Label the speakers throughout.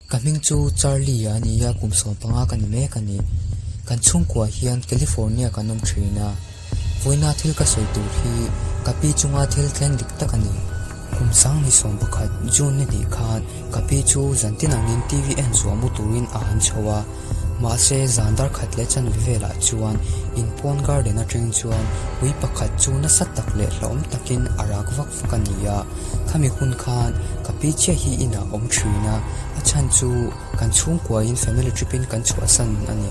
Speaker 1: Ka hming chu Charlie a ni a, kum 15 ka ni mek a ni. Kan chhungkua hian California kan awm thin a, vawiina thil ka sawi tur hi ka pi chunga thil thleng dik tak a ni. Kum 2011 June ni hnih khan ka pi chu zan tin angin TV en zuah mu turin a han chho a, mahse zan dar khat leh chanve velah chuan in pawn garden atang chuan ui pakhat chu nasa tak leh hlauhawm takin a rak vak vak a ni a. Khami hun khan ka pi chiah hi inah awm thin a, a chhan chu kan chhungkuain family trip in kan chhuahsan a ni.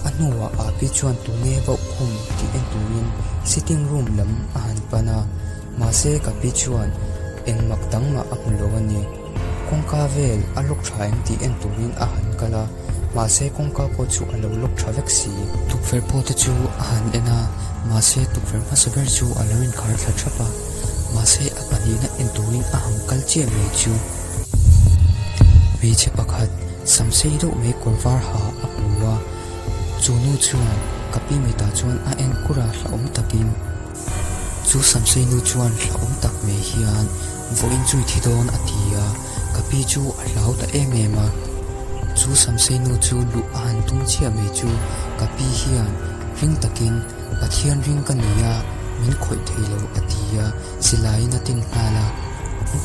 Speaker 1: A hnuah a pi chuan tunge bauh khum tih en turin sitting room lam a han pan a, mahse ka pi chuan engmak dang mah a hmu lo a ni. Kawngka vel a lock tha em tih en turin a han kal a, mahse kawngka pawh chu a lo lock tha vek si. Tukverh pawh te chu a han en a, mahse tukverh hmasa ber chu a lo inkhar thla thap a, mahse a pahnihna en turin a han kal chiah mai chu. Hmeichhe pakhat sam sei deuh mai kawr var ha a hmu a, chu nu chuan ka pi mitah chuan a en kur a hlauhawm takin. Chu samsei nu chuan hlauhawm tak mai hian vawiin chu i thi dawn a ti a, ka pi chu a hlau ta em em a. Chu samsei nu chu luh a han tum chiah mai chu ka pi hian ring takin Pathian ring ka nei a, min khawih thei lo a ti a, silaiin a tin nghal a.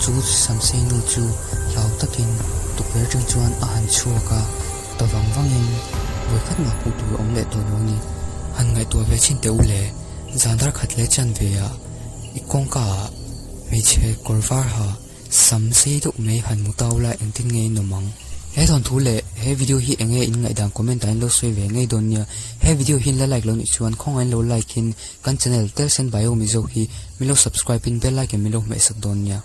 Speaker 1: Chu samsei nu chu hlau takin tukverh atang chuan a han chhuak a, ta vang vangin vawikhat mah hmuh tur a awm leh tawh lo a ni. Han ngaihtuah ve chhin teh u le. Zan dar khat leh chan ve ah i kawngka ah hmeichhe kawr var ha sam sei deuh mai han mu tau la engtin nge in awm ang. He thawnthu leh he video hi enge in ngaihdan comment ah in lo sawi ve ngei dawn nia. He video hi in la like lo nih chuan khawngaih in lo like in kan channel Telsen Bio Mizo hi min lo subscribe in bell icon min lo hmehsak dawn nia.